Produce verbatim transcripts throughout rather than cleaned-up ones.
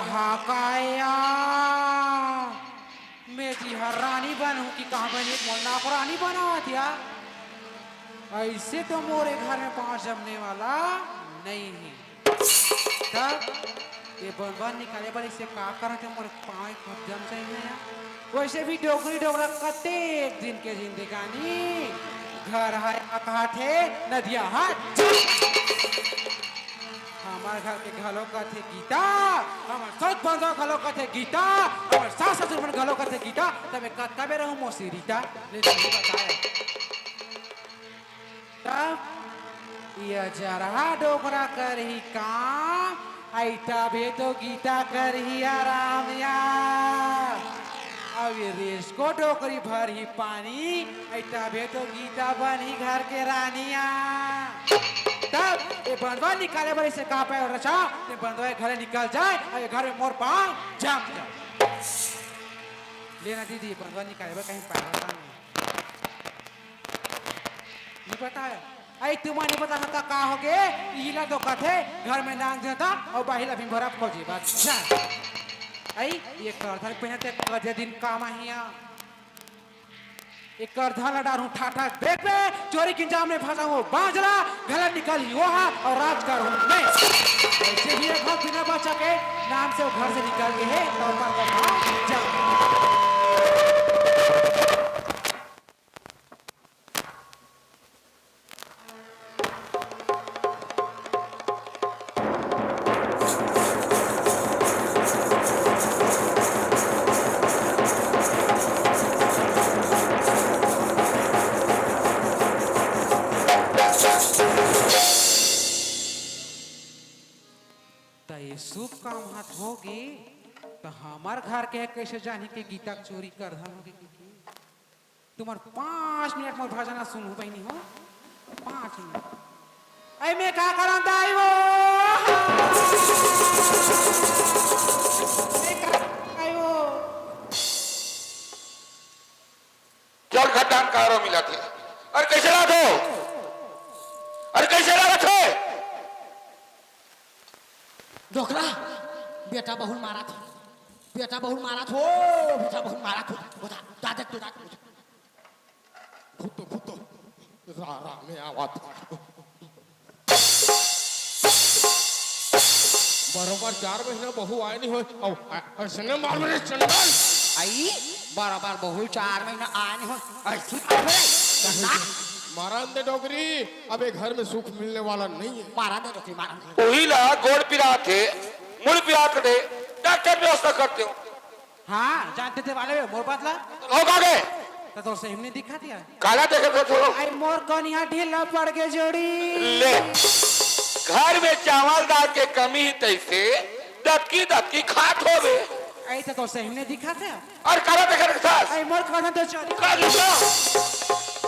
हाकाया, मैं जी हर रानी बनहूं कि कहां बने मोर नौकरानी बनावत या। ऐसे तो मोरे घर में पांव जमने वाला नहीं है। तब ये बंधवा निकाले बर इसे का करना थे, मोर पांव एक जम जाए ना यार। वैसे भी डोकरी डोकरा कते एक दिन के जिंदगानी, घर है अकाथे नदिया हाथ। हमर घर के घलो कथे गीता, हमर सौत बंधवा घलो कथे गीता, हमर सास ससुर मन घलो कथे गीता, तब मैं कतका बेर रहूं मौसी रीता? ले नहीं बताया। तब ये जरहा डोकरा करही काम, आई तभे तो गीता करही आराम यार। अब ये रेस को डोकरी भरही पानी, आई तभे तो गीता बनही घर के रानिया। तब ये बंधवा निकाले बर इसे का पाए रचा, ये बंधवा घरे निकल जाए, और ये घर में मोर पांव जम जाए। लेना दीदी, बंधवा निकाले बर कहीं पाए रचा नहीं। नहीं पता है। आई तुम नहीं पता था का हो गे? इला तो कथे घर में नांग देता और बाहिला भी भरा खोजे बात। जा। आई ये करधन पहनते कजे दिन काम आहिया। ये करधन ला डारूं ठाठा देख बे, चोरी के इंजाम में फंसा हो बांझला, गलत निकल ही वो हा और राज कर हूं मैं। ऐसे भी एक हाथ बिना बचा के नाम से वो घर से निकल गए हैं, तो पर का भाव जा। त ये शुभ काम हाथ होगे, त हमर घर के कैसे जानी के गीता के चोरी करधन होगे? तुम्हर पांच मिनट मोर भजना सुनहू बहिनी हो, पांच मिनट। ऐ मैं का करन दाई वो? मैं का करन दाई वो? जल खदान कारो मिला थे। अरे कैसे रहा थे? अरे कैसे रहा थे? डोकरा, बेटा बहुल मारा था। बेटा बहुल मारा था, बेटा बहुल मारा था। बता, दादा, दादा। खुद तो, खुद तो। रा, रा, मैं आवा था। बरोबर चार महीना बहू आए नहीं होय। अब ऐसने मार मेरे चंडल। आई, बरोबर बहू चार महीना आए नहीं होय। ऐसी मार मेरे चंडल। मारन दे डोकरी, अब ये घर में सुख मिलने वाला नहीं है। मारन दे डोकरी, मारन दे। वही ला गोड़ पिरात हे, मुड़ पिरात हे, डॉक्टर व्यवस्था करते हो। हाँ, जानते थे वाले मोर बात ला। हो का गे? तो तोर सही में दिखा दिया। काला देखे थे तू? आई मोर कनिया ढीला पड़ के जोड़ी। ले, घर में चावल दाल के कमी ही तैसे दबकी दबकी खात होबे। आई तो तोर सही में दिखा थे। अउ काला देखे रखथस? आई मोर करधन तो चोरी। का गीता?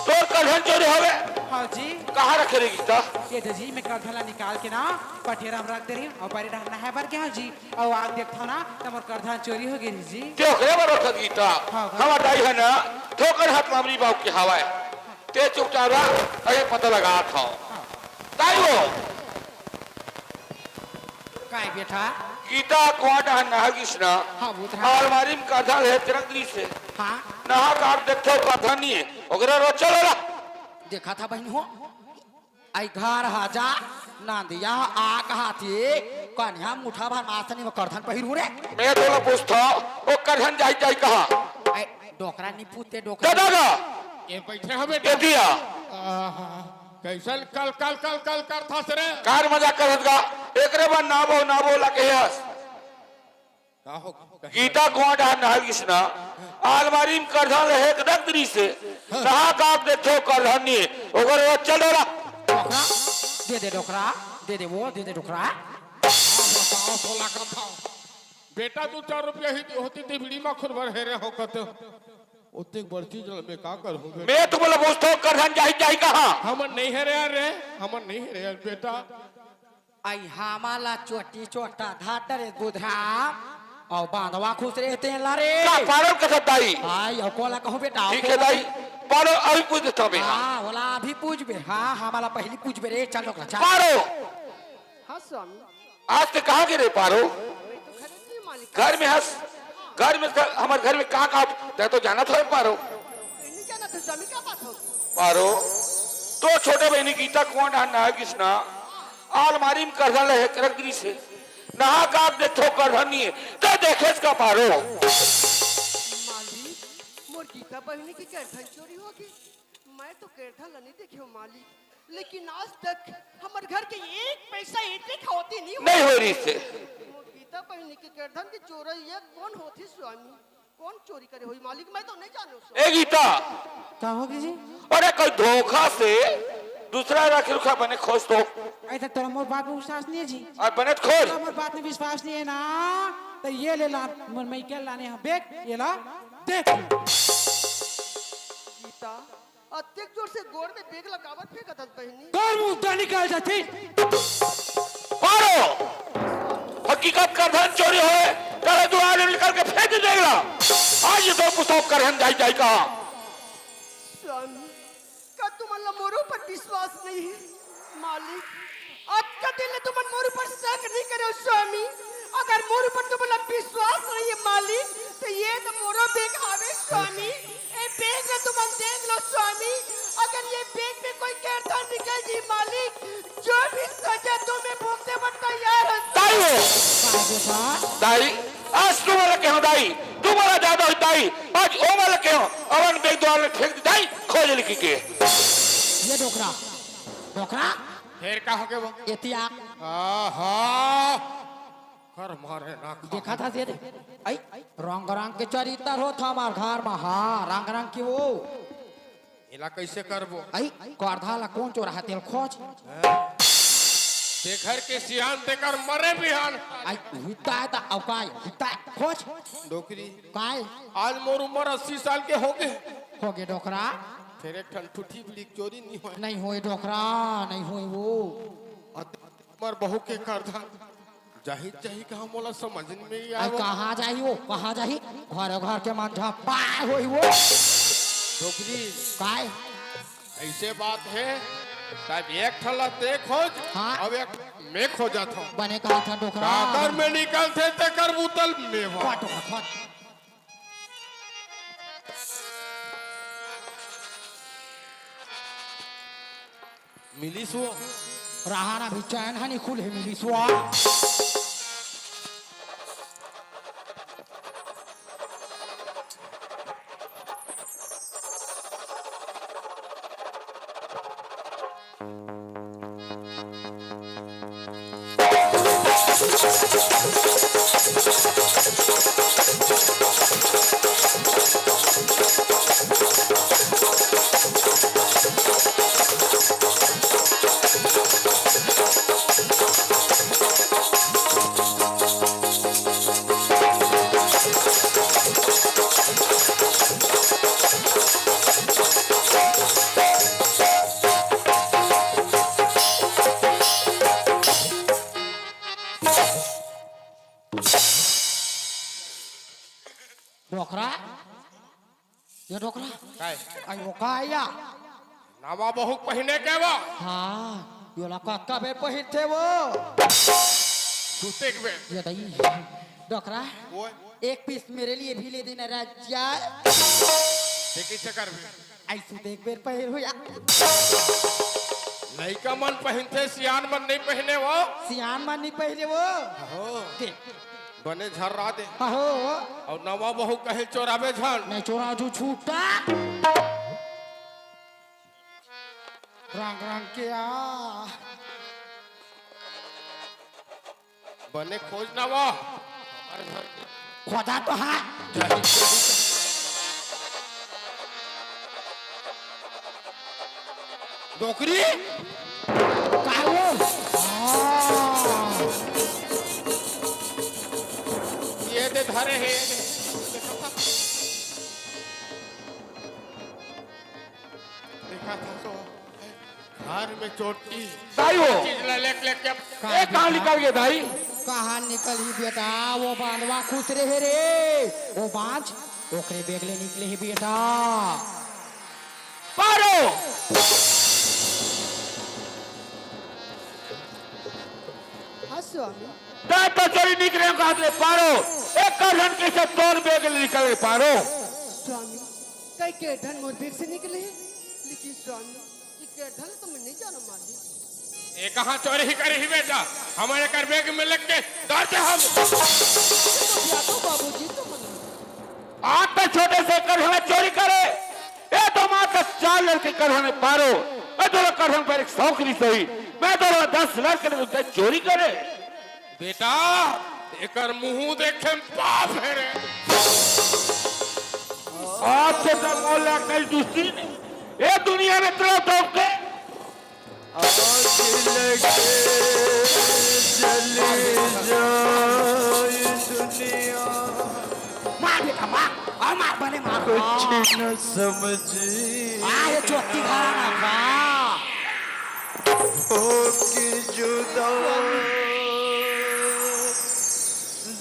तोर करधन चोरी होवे? हाँ जी। कहाँ रखे रे गीता? ये दे जी, मैं करधन ला निकाल के ना पठेरा में रख दे रही हूँ अउ बरे डहर नहाए बर गे हूँ जी। अउ आके देखथव ना, त मोर करधन चोरी हो गे रही जी। ते ओकरे बर रखत गीता? हाँ, हाँ। हमर दाई है ना, थोकन हाथ मामरी बाबू के हवाए। ते चुपचाप रह, अरे पता लगात हव। हाँ। दाई हो। काय बेटा? गीता कुआं डहर नहा गिस ना। हाँ, वो तो है। अलमारी में करधन हे, तिरक दृश्य। हाँ। नहा काट देखथव करधन नहीं है। ओकरे रो चलो ला। देखा था बहन हो। आई घर ह जा, नंदिया ह आ कहाथे, कनिहा मुठा भर मास नी म करधन पहिरू रे। मैं तोला पूछथव, ओ करधन जाही, जाही कहाँ? आई डोकरा नी पूछते, डोकरा। दादा गा। ये बैठे हो बेटा। ये दिया। आहा, कैसन कल, कल, कल, कल करथस रे? कार मजाक करत गा, एकरे बर ना बो, ना बोला के हस। का हो? गीता कुआं डहर नहा गिस ना, अलमारी में करधन ल हेक दक दरी से, हाँ। नहा काट देथे करधन नी, ओकर बाद चल डोला। डोकरा, दे दे डोकरा, दे दे वो, दे दे डोकरा। बताओ, सोला का था। बेटा, दू चार रुपया ही होती, तिबड़ी मा खुरबर हेरे हो कत। ओतेक बड़ चीज ल मैं का करहूँ बेटा? मैं तो बोला, पूछथव, करधन जाही, जाही कहाँ? हमन नहीं हेरे यार रे, हमन नहीं हेरे यार बेटा। आई हमला चोटी चोटा धात रे बुधराम, अउ बांधवा खुश रहे तेला रे। का पारो कथस दाई? आई, अउ कोला कहूँ बेटा, ठीक हे दाई, पारो अभी पूछ देथव मैं, हाँ। हाँ, ओला अभी पूछबे, हाँ, हमला पहिली पूछबे रे, चल डोकरा, चल। पारो। हाँ स्वामी। आज ते कहाँ गे रे पारो? घर में हस, घर में, हमर घर में का का, तैं तो जानत हस पारो। नहीं जानत हस स्वामी, का बात होगे? पारो, तोर छोटे बहिनी गीता कुआं डाहर नहाय गिस ना, अलमारी में करधन ल हेंक रख दिस हे। नहा के आके देखथों करधन नइ हे, तैं देखेस का पारो? मालिक, मोर गीता बहिनी के करधन चोरी होगे। मैं तो करधन ल नइ देखे हंव मालिक, लेकिन आज तक हमर घर के एक पैसा एती खावती नइ होय। नइ होय रिहिस हे। मोर गीता बहिनी के करधन के चोरइया कोन होथे स्वामी? कोन चोरी करे होही मालिक? मैं तो नइ जानंव स्वामी। ए गीता। का होगे जी? अरे कोई धोखा से दूसरा राखे रुखा बने खोज तो। अरे त तोला मोर बात में विश्वास नइ हे जी। अउ बने त खोज। तोला मोर बात में विश्वास नइ हे ना, त ये ले ला, मोर मइके लाने हंव bag, ये ला, देख। गीता, अतेक जोर से गोड़ में bag ला काबर फेंकत हस बहिनी? तोर मुंह ले निकल जाथे। पारो, हकीकत करधन चोरी होय, तैं दुवार ले निकल के फेंक दे bag ला। आज ये तो पुस्तक करधन जाही जाही का। स्वामी, का तुमन ला मोर ऊपर विश्वास नइ हे? मालिक, अतका दिन ले तुमन मोर ऊपर शक नइ करे हव स्वामी। अगर मोर ऊपर तुमन ला विश्वास नइ हे मालिक, त ये तो मोरो bag हावे स्वामी। ए bag ला तुमन देख लो स्वामी। अगर ये bag में कोई करधन निकल जाही मालिक, जो भी सजा दो, मैं भुगते बर तैयार हंव। ताई हो। का बेटा? ताई, आज तुमन ला कहेंव दाई, तुमन ला जादा होही दाई, आज ओमन ला कहेंव, अपन bag दुवार ले फेंक दे दाई, खोज ले कहिके। ये डोकरा, डोकरा? फेर का होगे वो? एती आ। आहा, कर मारे ना खा। देखत हस ये दे। आई, रंग रंग के चरित्तर होथे हमर घर म, हाँ, रंग रंग के वो। एला कइसे करबो? आई, करधन ला कोन चोराही तेला खोज। तें घर के सियान, तेकर मरे बिहान। आई, हुता हे त अउ काय, हुता हे, खोज। डोकरी। काय? आज मोर उमर अस्सी साल के होगे। होगे डोकरा। फेर एक ठन ठूठी बीड़ी के चोरी नइ होय। नइ होय डोकरा, नइ होय वो। अत-, हमर बहू के करधन जाही, जाही कहाँ मोला समझ में नइ अरे आवत। कहाँ जाही वो, कहाँ जाही? घरे घर के मन झपाय होही वो। डोकरी। काय? अइसे बात हे, तब एक ठन ला तें खोज, हाँ। अब एक मैं खोजत हंव। बने कहत हस डोकरा। काकर में निकलथे तेकर बुतल में बा। फट, फट। मिलिस वो। रहा ना भी चैन हनी खुले मिलिस वो। डोकरा, ये डोकरा। काय? आई वो का या? नवा बहू पहिने के वो? हाँ, योला कतका बेर पहिरथे वो? सुते के बेर। ये दई, डोकरा। वो? एक piece मेरे लिए भी ले देना राजा। तें कइसे करबे? अइसे देख बेर पहिर हुआ। लइका मन पहिनथे, सियान मन नइ पहिने वो। सियान मन नइ पहिने वो। हो। देख। बने झर्रा दे। हो। अउ नवा बहू कहे चोराबे झन। नइ चोरा जू छूटा। रंग रंग के आ। बने खोज ना वो। खोजा तो हाँ। डोकरी? का वो? हाँ। ये दे धरे हे। देखा था तो घर में चोटी। दाई हो। चीज ला लेक लेक के। ए, कहाँ निकल गे दाई? कहाँ निकलही बेटा? वो बांधवा खुसरे हे रे। वो बांझ, ओकरे bag ले निकले हे बेटा। पारो। हाँ स्वामी। दाई तो चोरी निकले कहाँ ले पारो। ए करधन कइसे तोर बेग ले निकले पारो? स्वामी, कई करधन मोर बेग से निकले हे, लेकिन स्वामी, ये करधन तो मैं नहीं जाना मालिक। ए कहाँ चोरी करे ही बेटा? हमर एकर बेग में लग के डार दे हम। या तो बाबूजी तो मना। आप तो छोटे से करधन चोरी करे। ए तो माँ का चार लड़के करधन पारो। ए तो करधन पर एक सौ की सही। मैं तो दस लड़के ने तो चोरी करे। बेटा, एकर मुंह देखे में पाप हे रे। आज से तो मोला कई दुश्मनी नहीं। ए दुनिया में तेरा तो के। आग लगे जली जाए दुनिया। मार बेटा, मार। और मार, बने मार। कुछ न समझी। हाँ, ये चोटी घराना का। होके जुदा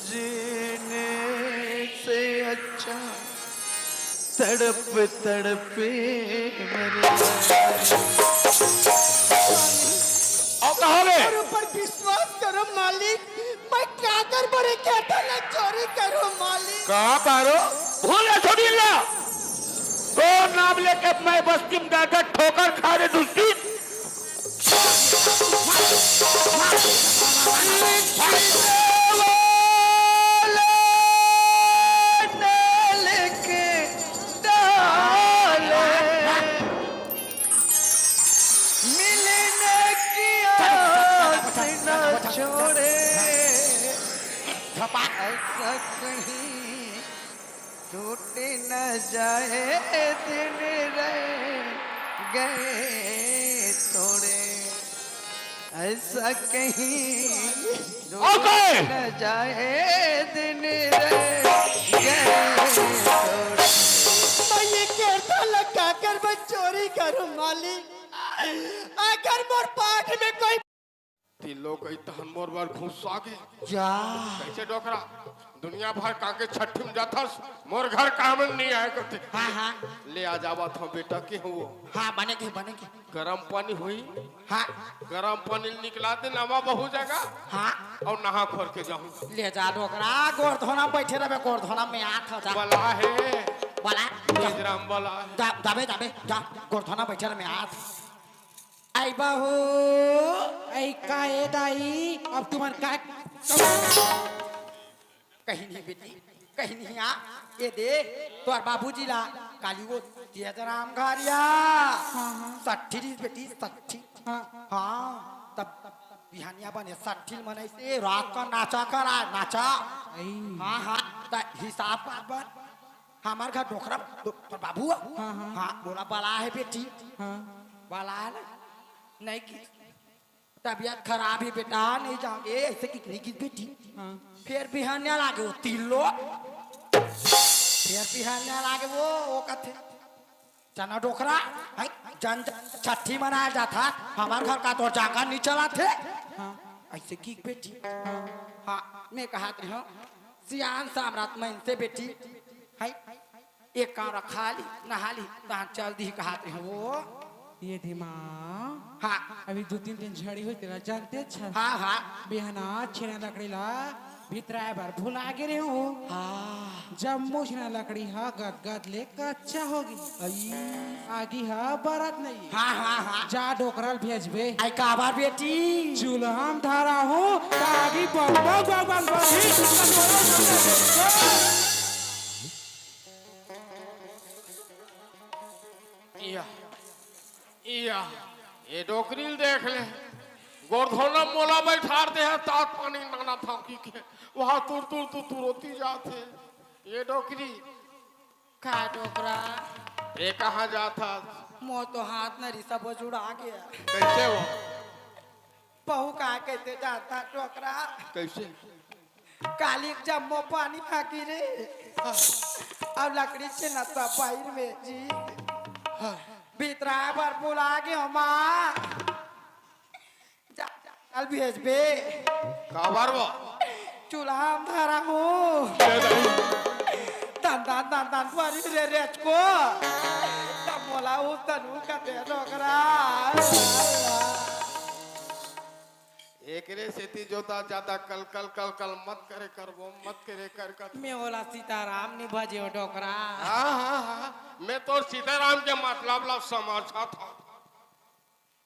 जीने से अच्छा तड़प तड़पे मर जाए। और कहा बे? और ऊपर विश्वास करो मालिक, मैं काकर बड़े कहता ना चोरी करो मालिक। कहा पारो? भूल है छोड़ी ला। तो नाम लेके मैं बस्ती में जाकर ठोकर खा रहे दूसरी। मिलने की आस न छोड़े। ऐसा कहीं टूट न जाए दिन रह गए थोड़े। ऐसा कहीं टूट न जाए दिन रह गए थोड़े। मैं ये करधन ला काकर मैं चोरी करूं मालिक, अगर मोर पाठ में कोई तीन लोग कही तहन मोर बर घुस आगे। जा। कैसे डोकरा? दुनिया भर काके छठी में जाथस, मोर घर काम नहीं आए करते। हाँ, हाँ। ले आ जावा था बेटा के हुओ। हाँ, बने के, बने के। गरम पानी हुई। हाँ। गरम पानी निकला दे नवा बहु जगह। हाँ। और नहा खोर के जाऊँ। ले जा डोकरा, गोड़ धोना बैठे रहे, गोड़ धोना में आत हो जा। बला है। बला। राम बला है। जा, जाबे, जाबे, जा, गोड़ धोना बैठे रहे में आत। आई बहू। आई का ए दाई, अब तुमन का कहीं नहीं बेटी, कहीं नहीं आ। ये दे, तोर बाबूजी ला काली वो तेज राम घरिया। हाँ, हाँ। सट्ठी रिस बेटी, सट्ठी। हाँ। हाँ, तब बिहानिया बने सट्ठी मनई से रात का नाचा करा, नाचा। आई। हाँ, हाँ, त हिसाब कर बर। हमार घर डोकरा, डो-, तोर बाबू। हाँ, हाँ। हाँ, बोला बला है बेटी। हाँ। बला है ना? नहीं की तबीयत खराब ही बेटा, नहीं जाओगे, ऐसे की नहीं की बेटी। हाँ। फिर बिहानिया लागे वो तीन लोग, फिर बिहानिया लागे वो, वो कथे, चना डोकरा, है, जन, जन छठी मनाया जाता, हमार घर का तो जांगर नहीं चला थे। हाँ। ऐसे की बेटी। हाँ। हाँ, मैं कहा थे, हाँ, सियान सामरात मैं इनसे बेटी, है, एक काम रखा ली, नहा ली, तहां चल दी कहात रहे हो। ये धीमा। हाँ। अभी दो तीन दिन झड़ी होई, तेला जानते अच्छा। हाँ, हाँ। बिहाना छेना लकड़ी ला भितराए बर भुला गे रहे हो। हाँ। जम्मो छेना लकड़ी हा गदगद ले कच्चा हो गे। आई। आगी हा बरत नहीं। हाँ, हाँ, हाँ। जा डोकरल भेजबे। आई काबर बेटी? चूल्हा में धरा हो, त आगी बंग बंग बंग बंग बंग। इया, इया, ये डोकरी ल देख ले, गोरधोना मोला बैठार दे है, तात पानी नाना थाकी के, वहाँ तुर तुर तुर तुर होती जात है, ये डोकरी। का डोकरा? ये कहाँ जात हस? मो तो हाथ नरी सबो जुड़ा गया। कैसे हो? पहू का कैसे जाता डोकरा? कैसे? काली जम्मो पानी हा गिरे। हाँ। अब लकड़ी के नशा पाइर में जी। हाँ। भीतरा बर बुला गे हो माँ। जा, जा, कल भेजबे। काबर वो? चूल्हा में धरा हूँ। दे दे। दन दन दन दन परी रे रेचको। तब बोला उस तनु का दे डोकरा। एकरे सेती जोता जादा कल कल कल कल मत करे करबो, मत करे कर कर। मैं ओला सीताराम नि भजे हो डोकरा। हाँ, हाँ, हाँ, मैं तोर सीताराम के मतलब ला समझत हँव।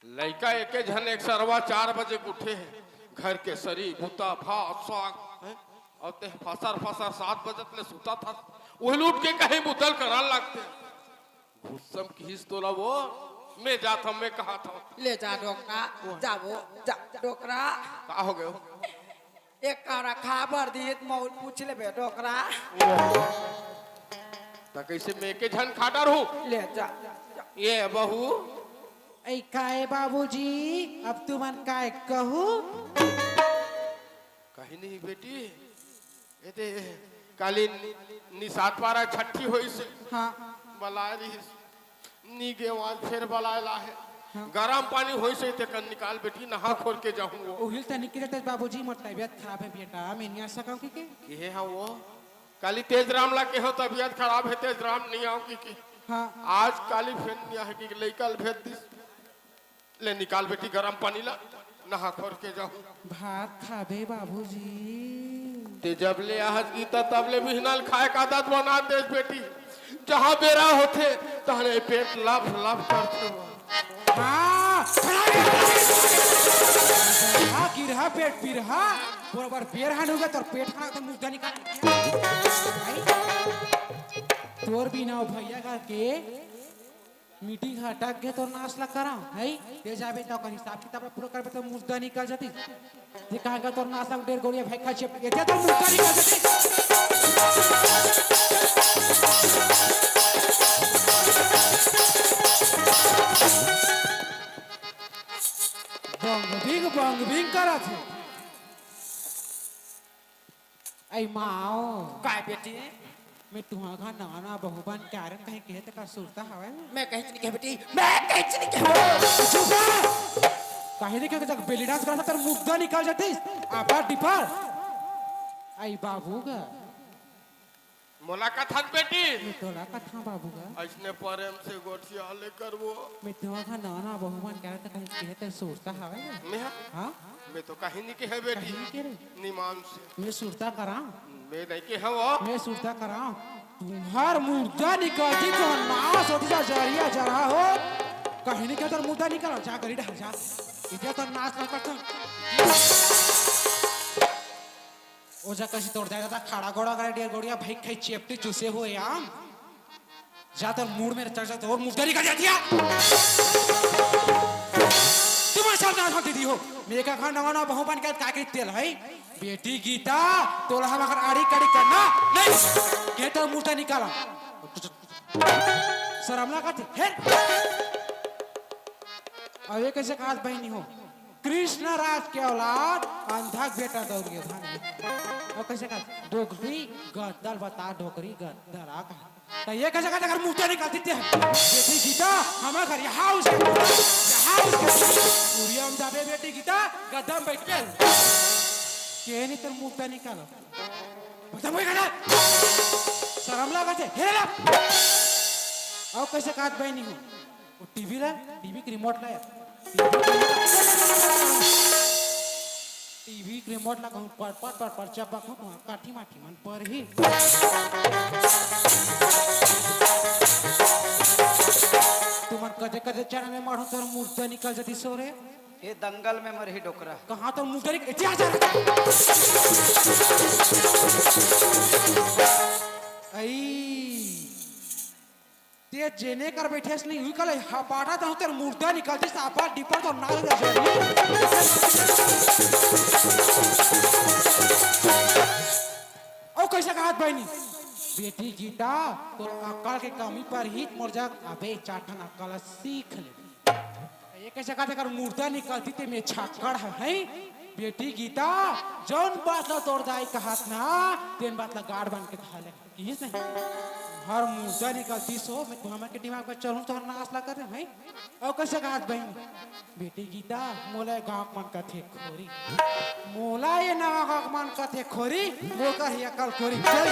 लइका एके झन एक सरवा चार बजे के उठे हे, घर के सरी बुता भात साग, हैं? अउ तें फसर फसर सात बजत ले सुतत हस, ओही ले उठ के कहीं बुता ल करन लगते। गुस्सा म किहिस तोला वो, मैं जात हँव, मैं कहत हँव। ले जा डोकरा, जा वो, जा डोकरा। का हो गयो? एक कौड़ा खा बर दिही त मउर पूछ लेबे डोकरा। त कइसे मैं एके झन खा डरहूँ? ले जा, जा। ये बहू। ऐ काय बाबूजी, अब तुमन काय कहू? कहीं नहीं बेटी, एदे काली नि-, निषाद पारा छट्ठी होइस हे। हाँ। बलाय रिहिस। नि गेंव, आज फेर बलाय ला हे। हाँ। गरम पानी होइस हे, तेकर निकाल बेटी, नहा खोर के जाहूँ वो। उहिल त निकले ते बाबूजी, मोर तबियत खराब हे बेटा, मैं नि आ सकँव कहिके। किहे हा वो? काली तेज राम ला केहेंव तबियत खराब हे, तेज राम नि आव कहिके। हाँ। आज काली फेर नि आहे कहिके लइका ल भेज दिस। ले निकाल बेटी गरम पानी ला, नहा खोर के जाहूँ। भात खाबे बाबूजी। तें जब ले आहस गीता तब ले बिहना ल खाए के आदत बना देस बेटी। जहाँ बेरा होथे तहने पेट लफ लफ करथे। हाँ। हाँ, गिरहा पेट पिरहा, बरोबर बेरा हो गे तोर पेट खाना तो मुर्दा निकाल। तोर बिना भैया घर के मीटिंग ह अटक गे, तोर नाश ल कराँव, हई? तें जाबे त ओकर हिसाब किताब ल पूरा करबे त मुर्दा निकल जतिस। तें कहाँ गे तोर नाश ल, डेढ़ गोड़िया भाई खा छिप, एदे तोर मुर्दा निकल जतिस। बंग बिंग, बंग बिंग करत हे। अई माओ। काय बेटी? मैं तुँहर घर नवा नवा बहू बन के आय रहेंव, कहीं केहे तेकर सुरता हवय? मैं कहीं नि केहेंव बेटी, मैं कहीं नि केहेंव। चुप रह। काहे नि केहे, जब belly dance करत हस, तोर मुर्दा निकल जतिस। आपर डिपर। अई बाबू गा। मोला कथस बेटी। मैं तोला कथँव बाबू गा। अइसने प्रेम से गोठिया ले करबो। मैं तुँहर घर नवा नवा बहू बन के आय रहेंव, त कहीं केहे तेकर सुरता हवय? मैं हा? हाँ? मैं तो कहीं नि केहेंव बेटी। कहीं नि केहे रे? निमान से। मैं सुरता कराँव। मैं नइ केहेंव वो। मैं सुरता कराँव। तुँहर मुर्दा निकलतिस, तुँहर नाश होतिस, जरिया जरहा हो। कहीं नि केहेंव तोर मुर्दा निकल, जा गली डहर जा। एदे तोर नाश ल करथँव। ओ जा कइसे तोर जाय दादा, खड़ा गोड़ा करे, डेढ़ गोड़िया भाई खाई चेपटी चूसे हुए आम। जा तोर मूड़ में चढ़ जा, तोर मुर्दा निकल जतिस। तुमन सब ना दीदी हो, मैं एकर घर नवा नवा बहू बन के आय रहेंव, तेला हई। बेटी गीता, तोला हमर घर आड़ी काड़ी करना नहीं। केहे तोर मुर्दा निकाला। सरम लागत हे, हेर। अउ ये कइसे कहत बहिनी हो? कृष्ण राज के औलाद, अंधा के बेटा दौड़ गे धान में। अउ कइसे कहत? डोकरी गद्दा ल बता, डोकरी गद्दा ल कहा। त ये कइसे कहत, अगर मुर्दा निकालतिस ते? बेटी गीता, हमर घर यहाँ उसके, यहाँ उसके। कुरिया म जाबे बेटी गीता, गद्दा म बइठ के। केहे नि तोर मुर्दा निकाल। बता मोए कहना। सरम लागत हे, हेरे ला। अउ कइसे कहत बहिनी हो? वो टीवी ला, टीवी के रिमोट ला यार। टीवी के रिमोट ला कहूँ पट पट पट पट चपकहूँ, तुँहर काठी माठी मन परही। तुमन कते कते चना में मरहू, तोर मुर्दा निकल जतिस रे। ए दंगल में मरही डोकरा। कहाँ तोर मुर्दा निकल, एती आ जा। अई। ते जेने कर बइठे हस नहीं, उही कले हपाटा तहूँ तोर मुर्दा निकलतिस, सापा डिपर तोर नाल दे जरी। अउ कइसे कहत बहिनी? बेटी गीता, तोर अकल के कमी परही त मोर जग अबे चार ठन अकल सीख ले। ये कइसे कहत, अगर मुर्दा निकलतिस ते मैं छक्कड़ ह, हैं? बेटी गीता, जौन बात ला तोर दाई कहत ना, तेन बात ला गाड़ बांध के धर ले। किहिस नहीं? हर मुर्दा निकलतिस हो, मैं तुँहर मन के दिमाग में चलहूँ, तोर नाश ला कर देहूँ, हैं? अउ कइसे कहत बहिनी? बेटी गीता, मोला ये गाँव के मन कथे खोरी। मोला ये नवा गाँव के मन कथे खोरी, मोर कर ही अकल खोरी। चल,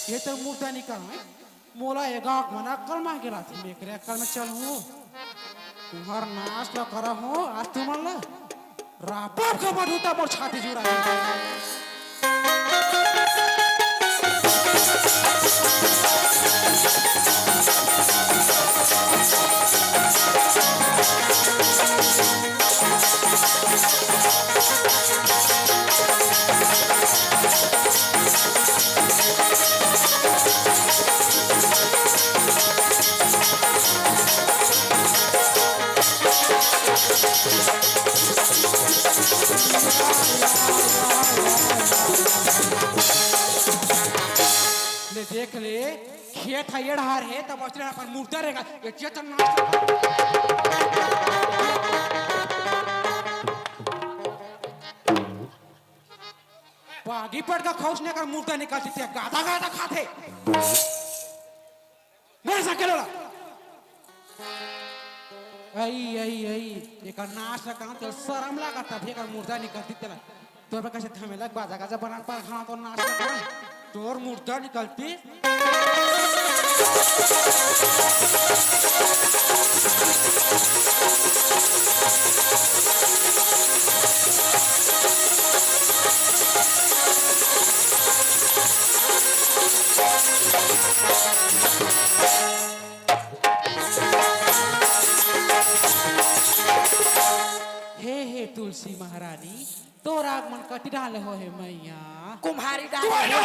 ये तो मुर्दा निकल, हैं? मोला ये गाँव के मन अकल मांगे लाथे, मैं एकरे अकल में चलहूँ। तुँहर नाश ला करहूँ, आज तुमन ला। रापब का बधूता मोर छाती जुड़ा। ले देख ले, खेत ह ये डहार हे, तब असले अपन मुर्दा रेंगा, ये चेतन नाच। बागी पड़ का खौस ने कर मुर्दा निकाल देते, गादा गादा खाते। मेरे साथ खेलो ना। आई, आई, आई, एकर नाच ल कहूं त शरम लागत, तब एकर मुर्दा निकलती तेला। तोर बर कैसे धमेला बाजा गाजा बना पर खाना तो नाच ल कहूं, तोर मुर्दा निकलती। हे, हे तुलसी महारानी, तोर आगमन कति डाले हो हे मैया? कुम्हारी डाले हो।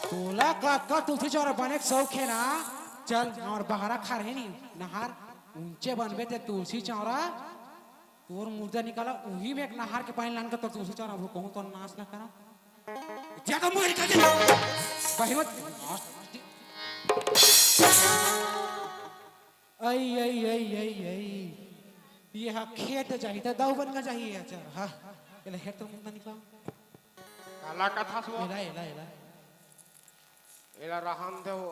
तोला का, का तुलसी चौरा बने के शौक हे ना? चल, हमर बहरा खार हे नी, नहार ऊंचे बनबे ते तुलसी चौरा, तोर मुर्दा निकाला, उही में एक नहार के पानी लान के तोर तुलसी चौरा वो कहूं तो नाच ना करा। ज्यादा मुंह निकाल दे। बहिरवा। आई, आई, आई, आई, आई। ये हा खेत जाही, त दाऊ बन का जाही, अच्छा, हाँ। एला हेर तो मुंह निकाल। काला कथा सुआ। एला, एला, एला। एला रहन दे वो।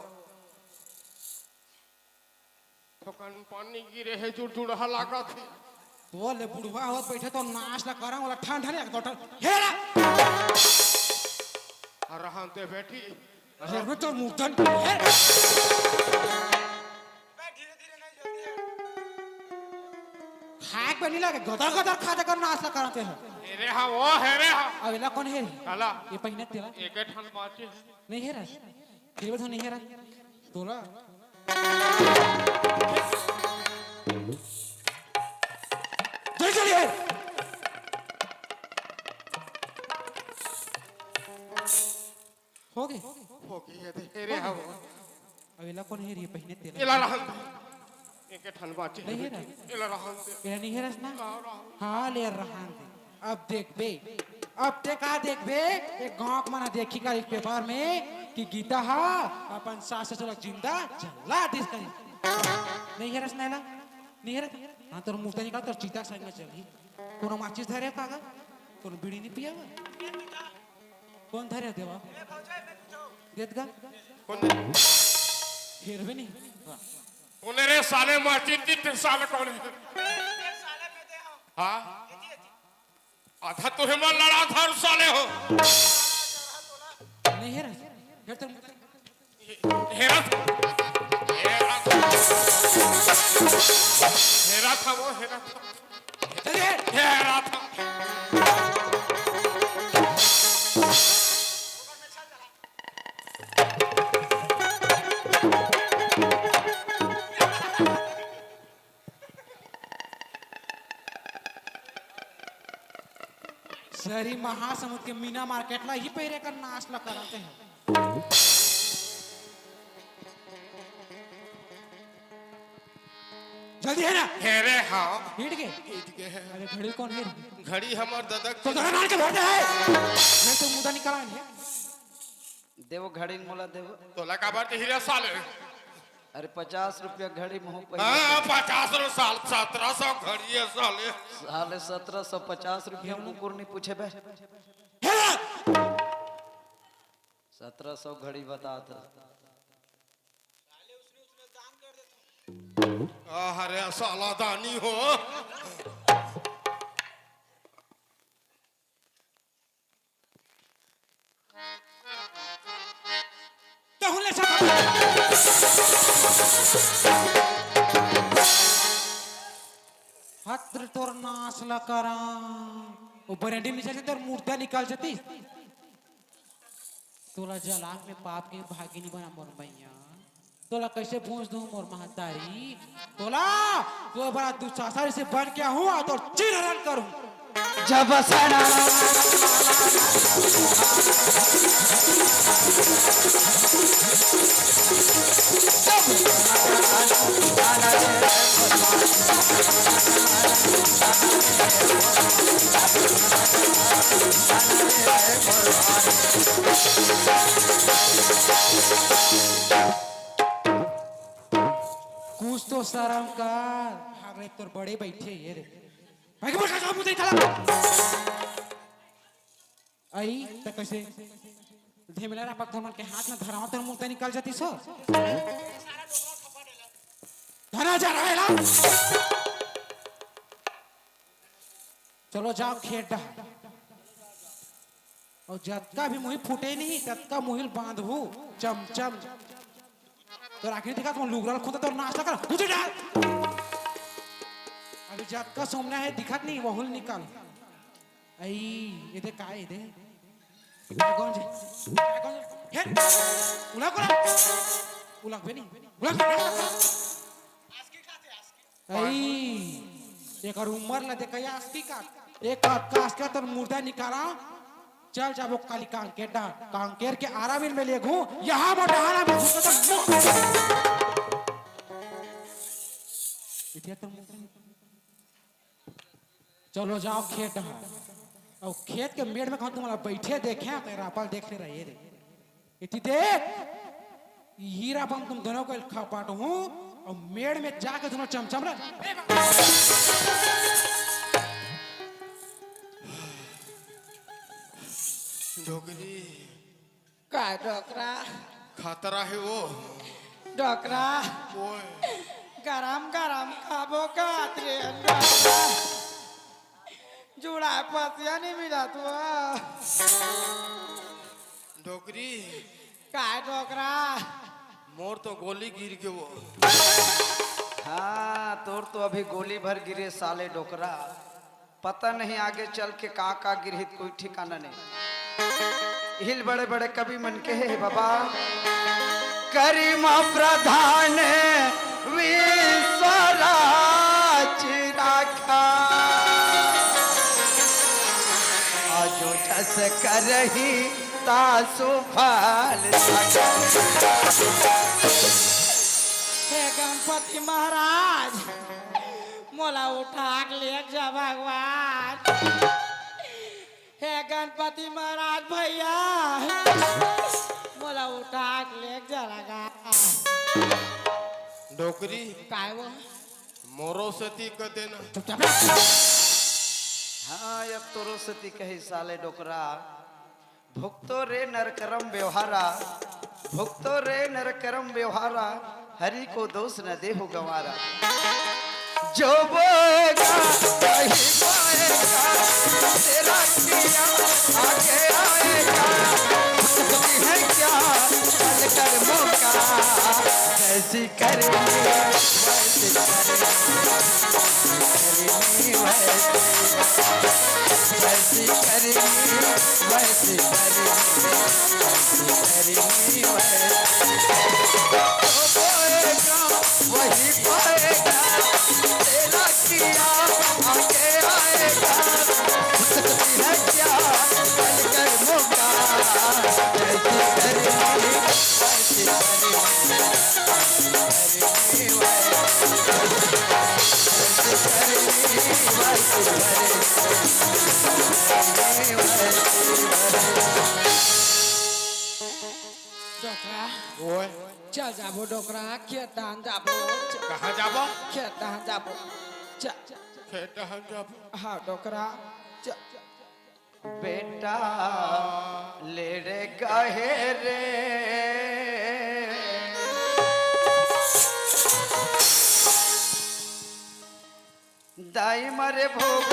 थोकन पानी गिरे हे, जुड़जुड़हा लागत हे। वो ले बुढ़वा होत बैठे तो नाच ला करा, वाला ठंड है ना, एक दो ठंड। हेरा! अरे हाँ, ते बैठी। अरे मैं तो मुर्दन को, हे! खाए पे नहीं लगे, गदर गदर खा देकर नाच ला कराते हैं। हेरे हाँ, वो हेरे हाँ। अब इला कौन है? काला। ये पहिने तेला। एक ठन बाचे है। नहीं हेरा। फिर भी तो नहीं हेरा। तोला। जल्दी, जल्दी है। हो गए? हो गए, ये दे, ये रे, हाँ। अब एला कौन हेरी, पहिने तेला? एला रहन दे। एक ठन बाचे। नहीं हेरा? एला रहन दे। एला नहीं हेरस ना? हाँ, रहन दे। हाँ, ले रहन दे। अब देखबे, अब ते का देखबे, एक गांव के मना देखी का एक पेपर में कि गीता हा अपन सास ससुर ला जिंदा जला दिस करी। नहीं हेरस नैला, नहीं हेरस। हाँ, तोर मुर्दा निकाल, तोर चिता संग में चली। कोनो माचिस धरे का गा? कोनो बीड़ी नहीं पिया हुआ? कौन धरे देवा? देत गा? कौन दे? हेरबे नहीं। कौन रे साले माचिस दी ते साले कौन है? हाँ? आधा तो हेमन लड़ा था साले हो। नहीं हेरा, हेर तो हेरा था। हेरा था। हेरा था वो, हेरा था। अरे! हेरा था। सरी महासमुद्र के मीना मार्केट ला ही पहिरे कर नाच ला कराते हैं। जल्दी है ना? हेरे हाँ। हिट के? हिट के है। अरे घड़ी कौन है? घड़ी हमर दादा तो के दादा नान के भरते है। मैं तो मुर्दा निकाला है। देवो घड़ी मोला देवो। तोला काबर देही रे साले? अरे पचास रुपया घड़ी महू पहिले हाँ, पचास रो साल, सत्रह सौ घड़ी है साले। साले सत्रह सौ पचास रुपया कुकुर नहीं पूछे बे। सत्रह सौ घड़ी बता था। अरे साला दानी हो। तहुले सब हत्र तोर नाश ला करा, वो बरेंडी में चल तोर मुर्दा निकल जाती। तोला जलाक में पाप के भागी नहीं बना मोर मैया। तोला कैसे भूंज दूं मोर महतारी? तोला, तोर बड़ा दुशासन से बन के आहूं, आ तोर चीर हरण करूं। जब सना कुछ तो शर्म कर। भाग रे, तोर बड़े बैठे हे रे। भाई के बड़का काम मुझे चला। आई त कैसे ढेमला रापक धमन के हाथ में धराओ, तोर मुंह ते निकल जाती सो। धरा जा रहा है ला। चलो जाओ खेत डहा। अउ जतका भी मुही फूटे नहीं, ततका मुही ल बांधहू, चमचम। तोर आखिरी दिखा, तुम लुगरा ल खुंदा तोर नाश कर, तुझे डाल। अभी जतका सोमना है, दिखत नहीं, वहुल निकाल। आई, ये दे, काय ये दे? काय कौन जी? काय कौन जी? हे? उलग, उलग। उलग भी नहीं। उलग भी नहीं। आई, एकर उम्र ला देखा, आस्की का, एक आस्की का तोर मुर्दा निकाला, चल जाबो काली कांकेर डहा, कांकेर के आरा मिल में लेगहूं, यहाँ मोटा हारा में घुस के तो मुक्त। इतिया तोर मुर्दा निकाला। चलो जाओ खेत डहा, अउ खेत के मेड़ में कहूं तुम्हारा बैठे देखे, तो रापल देख ले रहिए रे। इति देख, हीरा बम तुम दोनों को खपाट हूँ, अउ मेड़ में जाके दोनों चमचम रह। डोकरी। काय डोकरा? खतरा है वो। डोकरा। ओए। गरम गरम खाबो का रे डोकरा। जुड़ा पसिया नहीं मिला तू। डोकरी। काय डोकरा? मोर तो गोली गिर गे वो। हाँ, तोर तो अभी गोली भर गिरे साले डोकरा। पता नहीं आगे चल के का का गिरहित, कोई ठिकाना नहीं। हिल बड़े बड़े कवि मन के हे बाबा। करिमा प्रधान विश्वराज राखा। आजो जस करही तासु फल सका। हे गणपति महाराज, मोला उठा के ले जा भगवान। हे गणपति महाराज भैया, मोला उठा के ले जा लगा। डोकरी। काय वो? मोरो सेती कह देना। चुपचाप रह। हाँ, अब तोरो सेती कही साले डोकरा। भुगतो रे नर करम व्यवहारा, भुगतो रे नर करम व्यवहारा, हरि को दोष न देहु गंवारा। जो बोएगा वही पाएगा, तेरा किया आगे आएगा। है क्या कल कर्मों का? जैसी करनी वैसी भरनी, करनी वैसी, जैसी करनी वैसी भरनी, जैसी करनी वैसी। जो बोएगा वही पाएगा, तेरा किया आगे आएगा। सकती है क्या कल कर्मों का? जैसी करनी वैसी भरनी। डोकरा। ओए। चल जाबो डोकरा, खेत डहन जाबो। च- कहाँ जाबो? खेत डहन जाबो। च- खेत डहन जाबो। हाँ डोकरा। च- बेटा लेड़े गहे रे, दाई मरे भोग,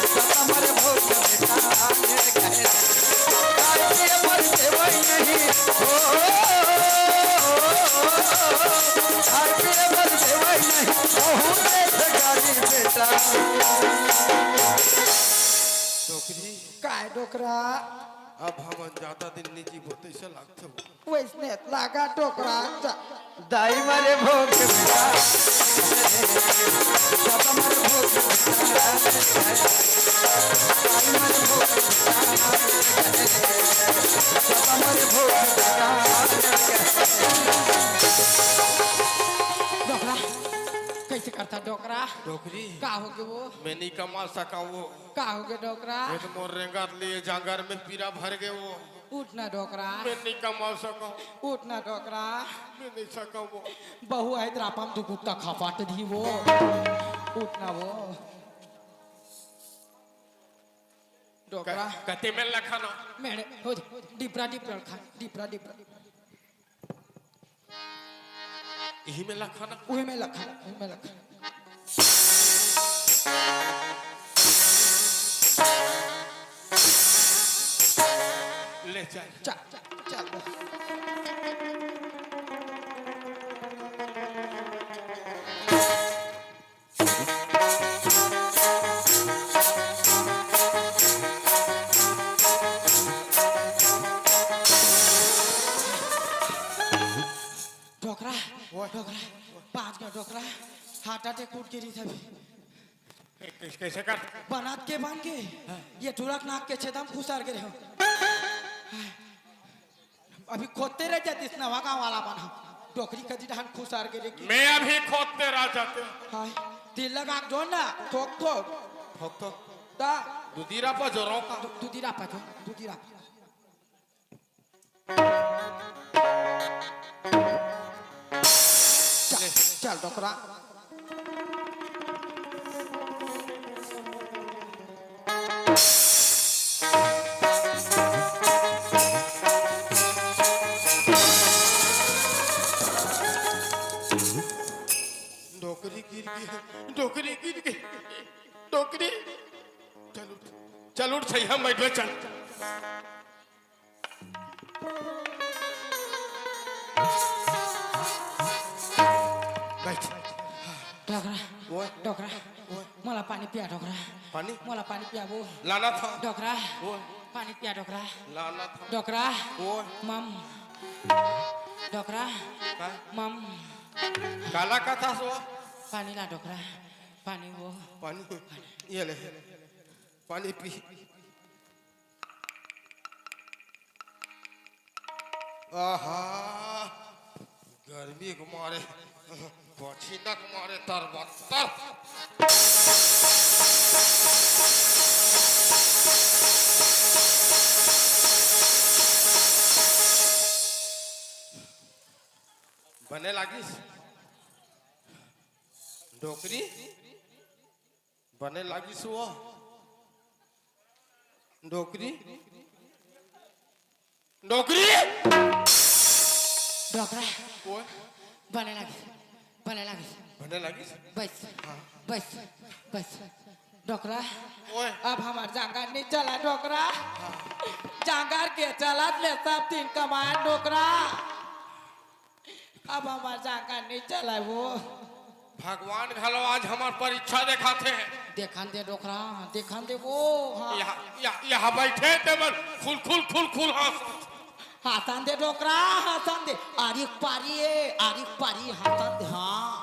दादा मरे भोग, बेटा लेड़े गहे रे। दाई के मरते वही नहीं, ओ, दाई के मरते वही नहीं, कहूँ देख अरे बेटा। डोकरी। काय डोकरा? अब हमन जादा दिन नइ जीबो, तइसे लागथे वो। वइसने लागा डोकरा। जा। दाई मरे भोग बेटा, सब मरे भोग बेटा, दाई मरे भोग बेटा, सब मरे भोग बेटा। डोकरा, कइसे करथा डोकरा? डोकरी। का होगे वो? मैं नइ कमा सकंव वो। का होगे डोकरा? एक मोर रेंगत ले जांगर में पीरा भर गे वो। उठ ना डोकरा। मैं नइ कमा सकंव। उठ ना डोकरा। मैं नइ सकंव वो। बहू आए त रापा म दू गुट्टा खपाट दिही वो। उठ ना वो। डोकरा। क-, कते में लखा ना? मेरे, हो दे, डिपरा, डिपरा खा, डिपरा, डिपरा। इही में लखा ना? उही में लखा, उही में लखा। ले चल। चल, चल, चल। डोकरा, ओए। डोकरा, बाँच गे डोकरा, heart attack उठ गे रहिस अभी। ए, कइसे, कइसे कर? बनात के बन गे, हाँ। ये टुरक नाक के छेदा म खुसर गे रहे हो। अभी खोदते रह जातिस नवा गाँव वाला मन ह। डोकरी कति डहन खुसर गे रे कि। मैं अभी खोदते रह जाते। हाय, दिल लगा के जोर ना, ठोक ठोक। ठोक ठोक। ता। दूधी रापा जोरो का। दू-, दूधी रापा जो, दूधी रापा। चल, ले। चल डोकरा। डोकरी गिर गे, डोकरी गिर गे, डोकरी। चल उठ, चल उठ, सही हम बैठ, चल। बैठ। डोकरा, ओए। डोकरा, ओए। मोला पानी पिया डोकरा। पानी? मोला पानी पिया वो। लाना था। डोकरा, ओए। पानी पिया डोकरा। लाना था। डोकरा, ओए। मम। डोकरा, का? मम। काला का था सो? पानी ला डोकरा, पानी वो। पानी? ये ले, पानी पी। आहा, गर्मी के मारे, पसीना के मारे तरबतर। बने लागिस डोकरी? बने लागिस वो। डोकरी? डोकरी? डोकरा। ओए। बने लागिस, बने लागिस। बने लागिस? बइठ, हाँ। बइठ, बइठ। डोकरा। ओए। अब हमर जांगर नइ चला डोकरा। हाँ। जांगर के चलत ले सब दिन कमाए डोकरा। अब हमर जांगर नइ चलय वो। भगवान घलो आज हमर परीक्षा देखाथे। देखन दे डोकरा, देखन दे वो, हाँ। यहाँ, यहाँ, यहाँ बइठे ते मन खुल, खुल, खुल, खुल हाँस। हाँसन दे डोकरा, हाँसन दे। आरिक पारी ए, आरिक पारी हाँसन दे, हाँ।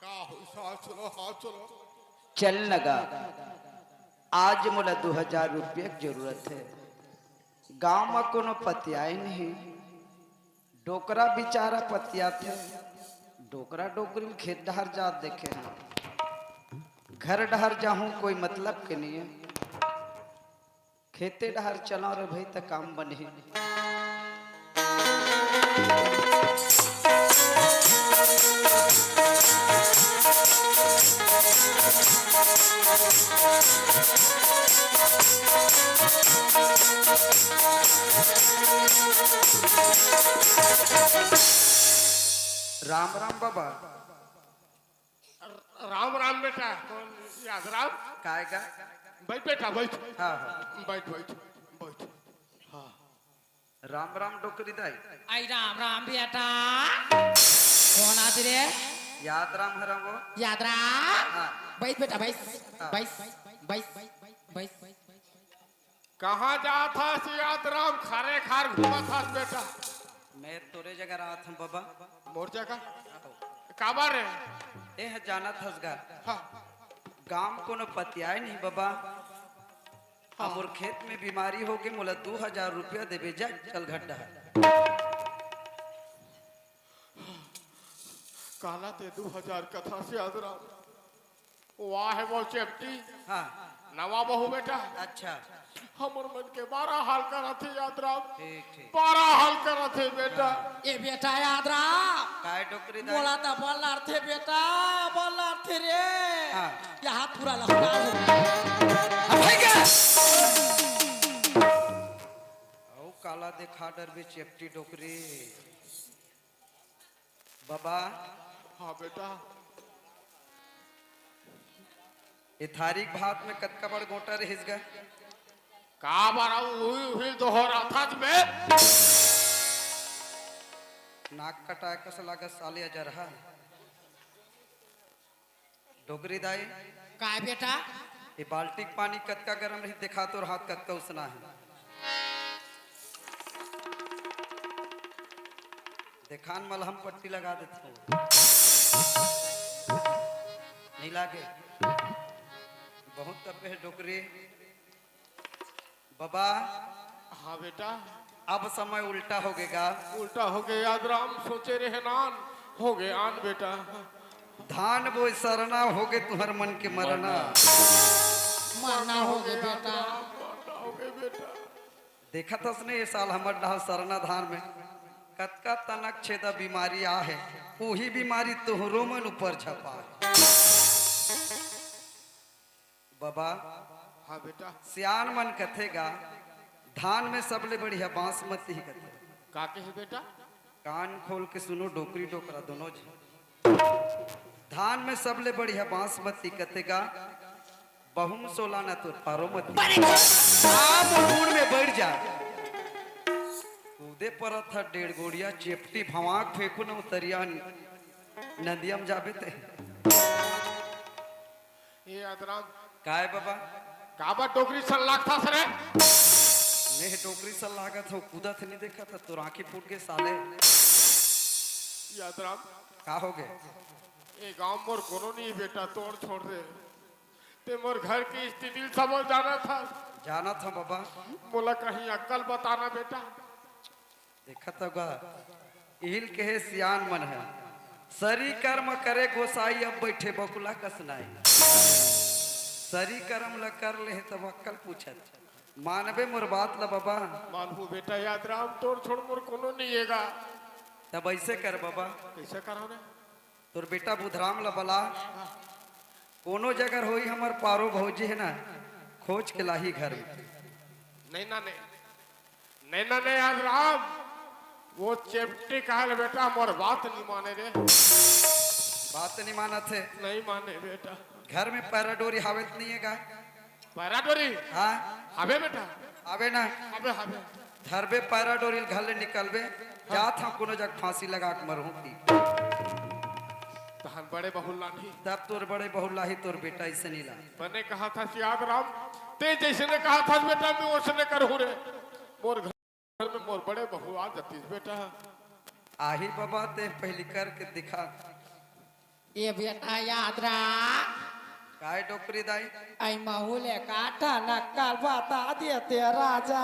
का होइस, हाँस लो, हाँस लो। चल न गा, आज मोला दू हजार रुपया के जरूरत हे। गांव म कोनो पतियाए नहीं। डोकरा बिचारा पतियाथे। डोकरा डोकरी ल खेत डहर जात देखे हंव। घर डहर जाहूं, कोई मतलब के नइये। खेते डहर चलंव रे भई, त काम बनही। राम राम बाबा। राम राम बेटा। कौन? याद राम। काय का? बइठ बेटा, बइठ। हाँ, हाँ। बइठ, बइठ, बइठ। हाँ। राम राम डोकरी दाई। आई राम राम बेटा। कोन आथे रे? याद राम हरंगो। याद राम। हाँ। बैठ बेटा, बैठ। हाँ। बैठ, बैठ, बैठ। कहाँ जात हस याद राम? खारे खार घूमत हस बेटा। मैं तोरे जगह रहत हूँ बाबा। मोर जगह? काबर रे? ए ह जानत हस गा। हाँ। गांव कोनो पतियाए नहीं बाबा। हाँ। मोर खेत में बीमारी हो गई, मोला दू हजार रुपया देबे जा, चल घड्डा। काला ते दू हजार कथा से याद राम। वाह हे वो चेपटी। हाँ। नवा बहू बेटा। अच्छा। हमर मन के बारा हाल करत हे याद राम। ठीक, ठीक। बारा हाल करत हे बेटा। ए बेटा याद राम। काय डोकरी दाई? मोला त बल्लारथे बेटा, बल्लारथे रे। हाँ। यहाँ पूरा लफड़ा हो। अब भाई क्या? औ काला देखा डरबे चेपटी डोकरी। बाबा। हाँ बेटा। ए थारी के भात में कतका बड़ गोटा रहिस गा? काबर अउ उही, उही दोहराथस बे? नाक कटाए कस लागत साले अजरहा। डोकरी दाई। काय बेटा? ए बाल्टी के पानी कतका गरम रही, देखा तोर हाथ कतका उसना हे। देखान मलहम पट्टी लगा देथों। नहीं लागे? बहुत तपे हे डोकरी। बाबा। हाँ बेटा। अब समय उल्टा हो गे गा। उल्टा हो गे याद राम, सोचे रहे नान, हो गे आन बेटा। धान बोए सरना, हो गे तुहर मन के मरना। मरना हो गे याद बेटा। राम, मरना हो गे बेटा। देखत हस ने, ए साल हमर डहार सरना धान में कतका तनक छेदा बीमारी आ हे, उही बीमारी तोहरो मन ऊपर झपा हे। बाबा। हाँ बेटा। सियान मन कथे गा, धान में सबले बढ़िया बासमती कथे। का कहे बेटा? कान खोल के सुनो, डोकरी डोकरा दोनों झन। धान में सबले बढ़िया बासमती कथे गा, बहुम सोला न तो पारो मती। बड़े आ, मुड़ में बैठ जा। कूदे परत ह डेढ़ गोड़िया, चेपटी भवाक फेंकू न उतरिया नदिया में जाबे ते। ए याद राम। काय बाबा? काबर डोकरी सन लागथस रे? मैं डोकरी सन लागत हो, कूदत नहीं देखत ह, तोर आँखी फूट गे साले। याद राम। का हो गे? ए गांव मोर कोनो नहीं बेटा, तोर छोड़ दे। ते मोर घर के स्थिति ल सबो जानत हस। जानत हूँ बाबा। मोला कहीं अक्कल बताना बेटा। देखत हव गा, इहिल कहे सियान मन ह, सरी कर्म करे गोसाई, अब बैठे बकुला कस नाई। सरी कर्म ल कर ले तब अक्कल पूछत। मानबे मोर बात ल बाबा। मानहूँ बेटा याद राम, तोर छोड़ मोर कोनो नहीं हे गा। तब ऐसे कर बाबा। कैसे कराओ रे? तोर बेटा बुधराम ल बला, कोनो जगह होही हमर पारो भौजी हे ना, खोज के लाही घर में। नहीं ना, नहीं। नहीं ना, नहीं यार राम, वो चेपटी कहल बेटा, मोर बात नहीं माने रे। बात नहीं मानत हे? नहीं माने बेटा। घर में पैरा डोरी हावे त नहीं हे गा? पैरा डोरी? हाँ। हावे बेटा। हावे ना? हावे, हावे। धरबे पैरा डोरी ल घर ले निकलबे, हाँ। जात हूँ कोनो जग फांसी लगा के मरहूँ की। तहन बड़े बहू लानही। तब तोर बड़े बहू लाही तोर बेटा ऐसे नहीं ला। बने कहत हस याद राम, ते जैसे ने कहत हस बेटा मैं वैसे ने करहूँ रे। मोर घर में मोर बड़े बहू आ जातीस बेटा। आही बाबा ते पहली करके दिखा। ए बेटा याद राख। काय डोकरी दाई? अई महू ले काटा नक्कल बता देते राजा।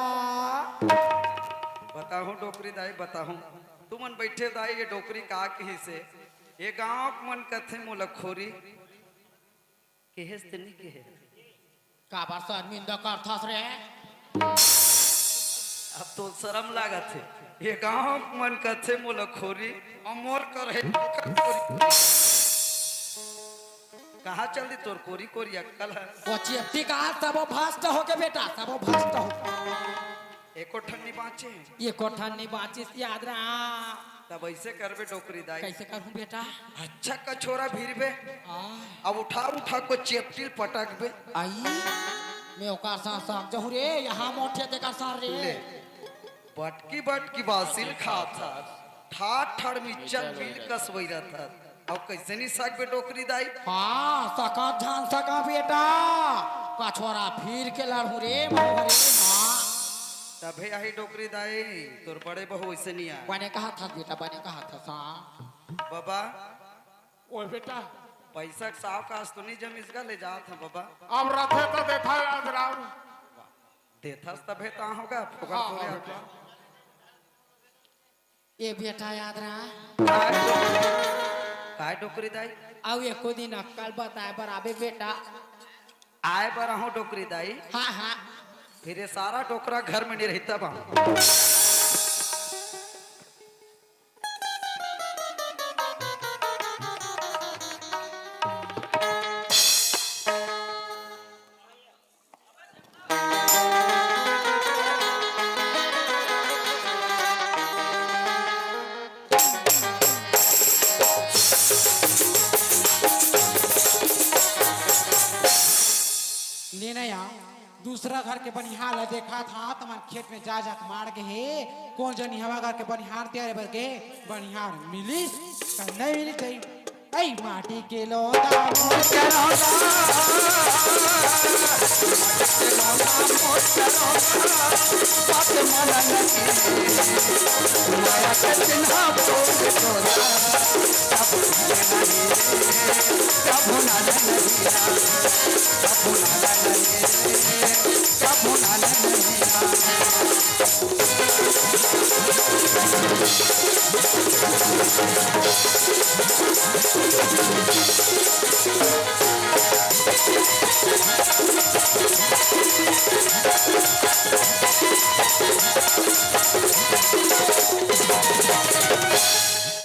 बताहूँ डोकरी दाई, बताहूँ। तुमन बैठे दाई, ये डोकरी का कहिसे? ये गाँव के मन कथे मोला खोरी। केहेस ते नी केहे? काबर शर्मिंदा करथस रे? अब तो शरम लागत हे। ये गाँव के मन कथे मोला खोरी, अउ मोर कर हे खोरी। कहाँ चल दी तोर कोरी कोरी अक्कल हे? वो चेपटी का सबो भ्रष्ट होगे बेटा, सबो भ्रष्ट होगे। एको ठन नी बाँचे। एको ठन नी बाँचिस याद राख। तब ऐसे करबे डोकरी दाई। कैसे करहूँ बेटा? अच्छा कछोरा भिरबे। आ। अब उठा उठा को चेपटी ल पटकबे। आई, मैं ओकर साथ साथ जहूँ रे, यहाँ मोठे तेकर साथ रे। ले, बटकी बटकी बासिल खात हस, ठाड़ ठाड़ मिच्चन मिल कस वही रहत हस। अब कइसे नइ सकबे डोकरी दाई? हाँ, सकत झन सका बेटा। कछोरा फिर के लड़हूँ रे, महूँ रे, हाँ। तभे आही डोकरी दाई, तोर बड़े बहू अइसे नइ आय। बने कहत हस बेटा, बने कहत हस, हाँ। बबा। ओए बेटा। पइसा के साव कास तो नइ जमिस गा, ले जात हँव बबा। अब रथे त देथा याद राव। देथस तभे त होगा, फोकट हाँ, थोड़े हाँ, आथे। बेटा। ए बेटा याद रहा। काय डो-, काय डोकरी दाई? अउ एको दिन अक्कल बताए बर आबे बेटा। आए बर आहूँ डोकरी दाई। हाँ, हाँ। फिर ये सारा डोकरा घर में नइ रही तब आहूँ। ले ना यार, दूसरा घर के बनिहार ला देखत हँव, त मन खेत में जा जा के माड़ गे हे। कोन जनी हवा घर के बनिहार तियारे बर गे, बनिहार मिलिस, त नइ मिलिस, तई। ऐ माटी के लोंदा मोर के लोंदा, माटी के लोंदा मोर के लोंदा, बात मन नहीं, माया के चिन्हा बोल तोला, सब भूले नहीं, सब भुलाना नहीं, सब भुलाना नहीं, सब भुलाना नहीं।